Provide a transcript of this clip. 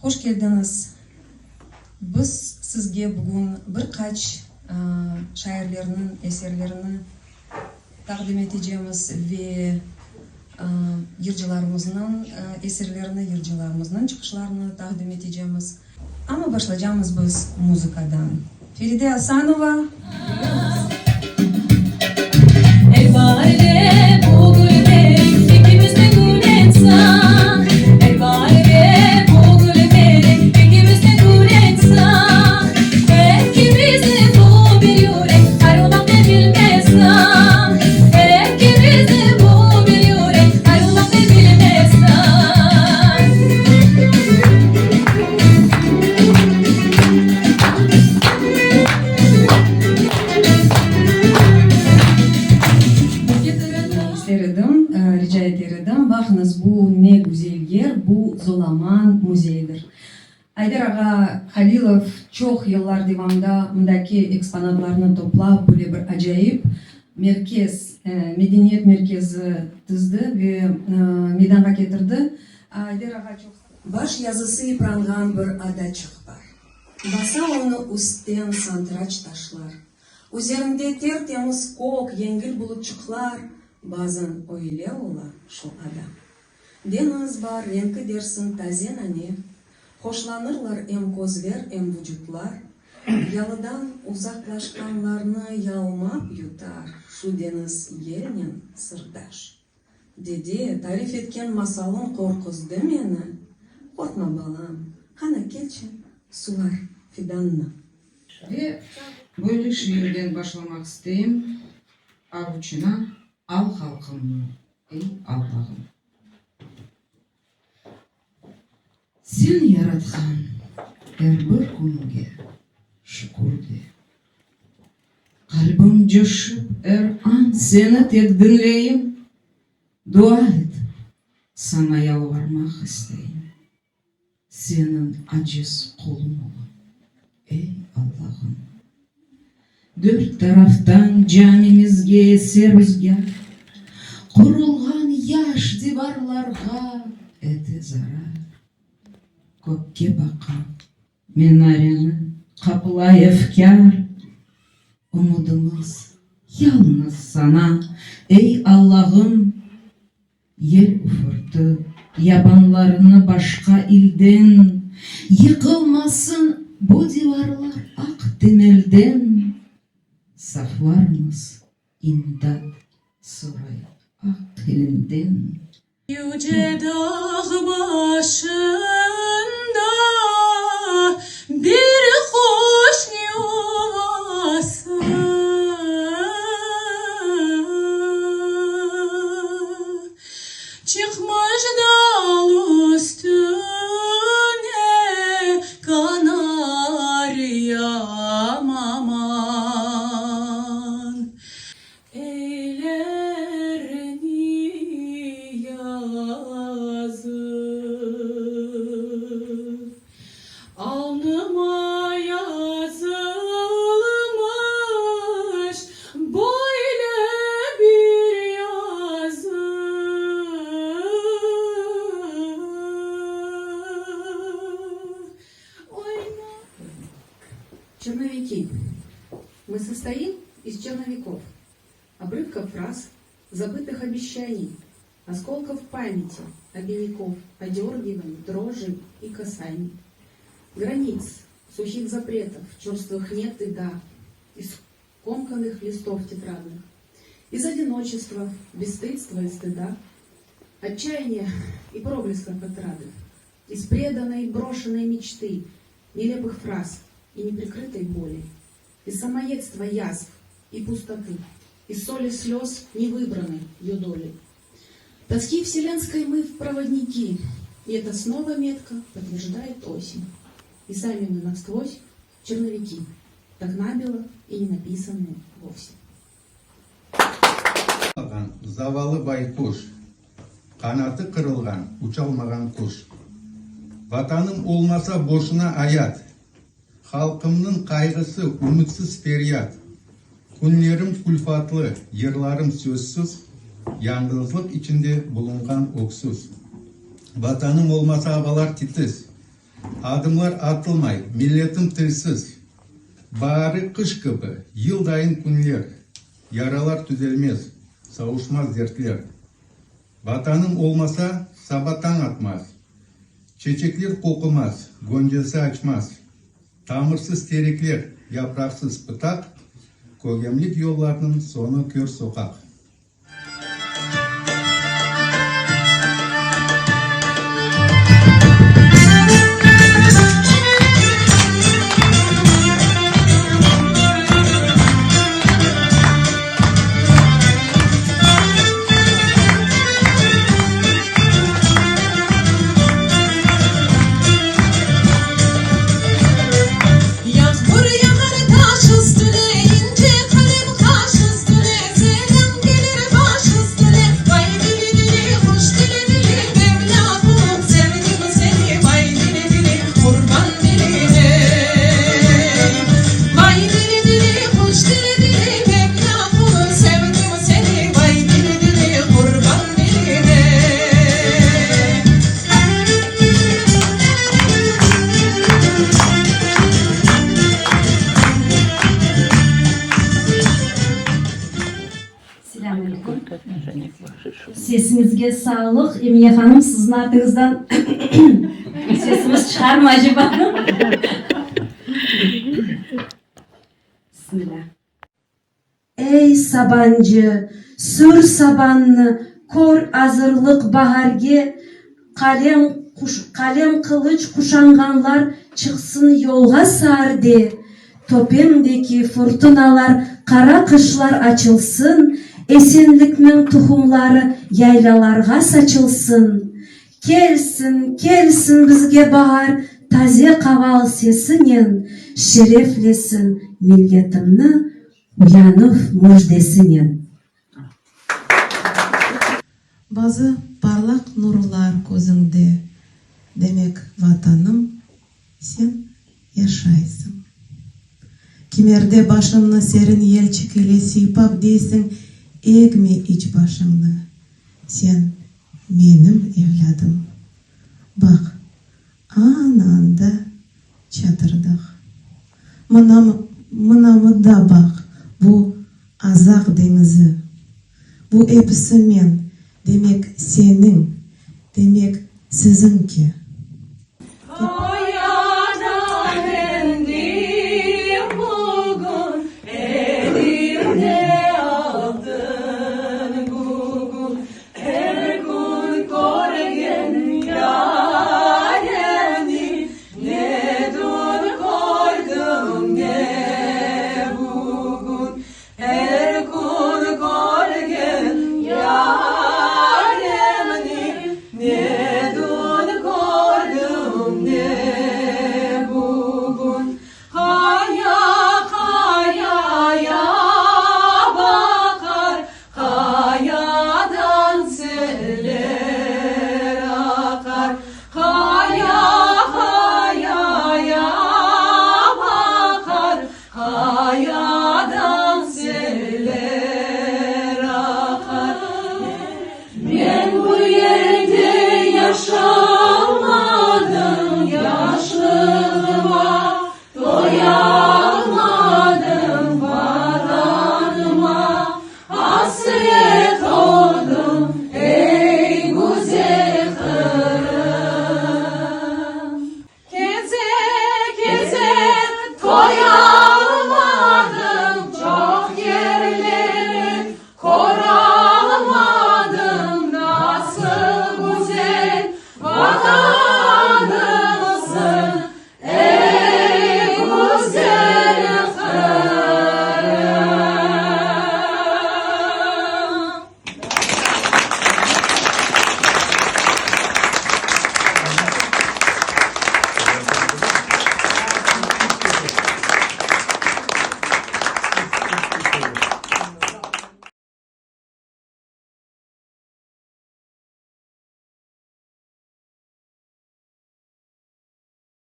Hoş keldiñiz! Biz sizge bugün bir qaç şairlerniñ eserlerini taqdim etecemiz ve yırcılarımıznıñ eserlerini, yırcılarımıznıñ çıqışlarını taqdim etecemiz. Amma başlacamız biz muzıkadan. Feride Asanova. İster edim, rica eter edim, baqıñız, bu ne güzel yer, bu Zolaman müzeyidir. Ayder ağa Halilov çoq yıllar devamında mındaki eksponatlarnı toplap, böyle bir acayip merkez, medeniyet merkezi tizdi ve meydanğa ketirdi. Ayder ağa çoq. Baş yazısı ipranğan bir adaçıq bar. Basa onı üstten santıraç taşlar. Üzerinde ter-temiz kök, yengil bulutçıqlar, bazen öyle ola şu ada. Deñiz bar, renki dersiñ taze nane, Hoşlanırlar em közler, em vucutlar, Yalıdan uzaqlaşqanlarnı yalmap yutar Şu deñiz yelnen sırdaş. Dede, tarif etken masalıñ qorquzdı meni, Qorqma, balam, qana kelçi, suvar fidannı. Ve böyle şiirden başlamaq isteyim, Avuçına al halqımnı, ey Allahım. Sen yaratqan er bir künge şükür de. Qalbim coşıp er an seni tek diñleyim, Dua etip saña yalvarmaq isteyim. Seniñ aciz quluñ olam, ey Allahım. Dört taraftan camimizge ese ruzgâr, Qurulğan yaş divarlarğa ete zarar. Kökke baqam, minareni qaplay efkâr, Ümüdimiz yalnız saña, ey Allahım. Yel üfürti yabanlarnı başqa ilden, Yıqılmasın bu divarlar aq temelden, Saflarmız imdat soray aq elinden. Yüce dağ başında bir quş yuvası. Çıqmış dal üstüne kanaryam aman. Eyler niyazı. Alnıma yazılmış böyle bir yazı. Çernoviki. Мы состоим из черновиков, обрывков фраз, забытых обещаний, осколков памяти, обиняков, одергиваний, дрожи и касаний. Границ, сухих запретов, черствых нет и да, из комканных листов тетрадных, из одиночества, бесстыдства и стыда, отчаяния и проблесков отрады, из преданной и брошенной мечты, нелепых фраз и неприкрытой боли, из самоедства язв и пустоты, из соли слез невыбранной ее доли. Тоски вселенской мы в проводники, и это снова метко подтверждает осень. И сами мы насквозь черновики, так набело и не написанные вовсе. Zavallı bayquş, Qanatı qırılğan, uçalmağan quş. Vatanım olmasa boşuna ayat, Halqımnıñ qayğısı, ümütsiz feryat. Künlerim külfatlı, yırlarım sözsüz, Yañğızlıq içinde bulunğan öksüz. Vatanım olmasa avalar titiz. Adımlar atılmay, milletim tilsiz. Baari qış kibi, yıldayın künler, Yaralar tüzelmez, savuşmaz dertler. Vatanım olmasa, saba tañ atmaz, Çeçekler qoqumaz, göncesi açmaz. Tamırsız terekler, yapraqsız pıtaq, Kögemlik yollarnıñ soñu kör soqaq. Yağmur yağar taş üstüne, ince qalem qaş üstüne, Selâm kelir baş üstüne, Vay dili-dili, quş dili-dili, Mevlâ qulum, sevdim seni, Vay dili-dili, qurban diline. Vay dili-dili, quş dili-dili, Mevlâ qulum, sevdim seni, Vay dili-dili, qurban diline. Selâm aleyküm. Sesiñizge sağlıq, Emine hanım, siziñ artıñızdan sesimiz çıqarmı aceba? Bismilâ. Ey, sabancı, sür sabannı, kör azırlıq baharge, qalem qalem-qılıç quşanğanlar çıqsın yolğa saarde, töpemdeki furtunalar, qara qışlar açılsın, esenlikniñ tuhumları yaylalarğa saçılsın. Kelsin, kelsin bizge baar taze qaval sesinen, şereflesin milletimni uyanuv müjdesinen. Bazı parlaq nurlar közüñde, Demek, Vatanım, sen yaşaysıñ. Kimerde başıñnı serin yelçik ile sıypap deysiñ, Egme iç başıñnı, sen menim evlâdım. Baq, ana-anda Çatırdağ. Mına, mına mında baq, bu Azaq deñizi. Bu episi men, demek, seniñ, demek, siziñki.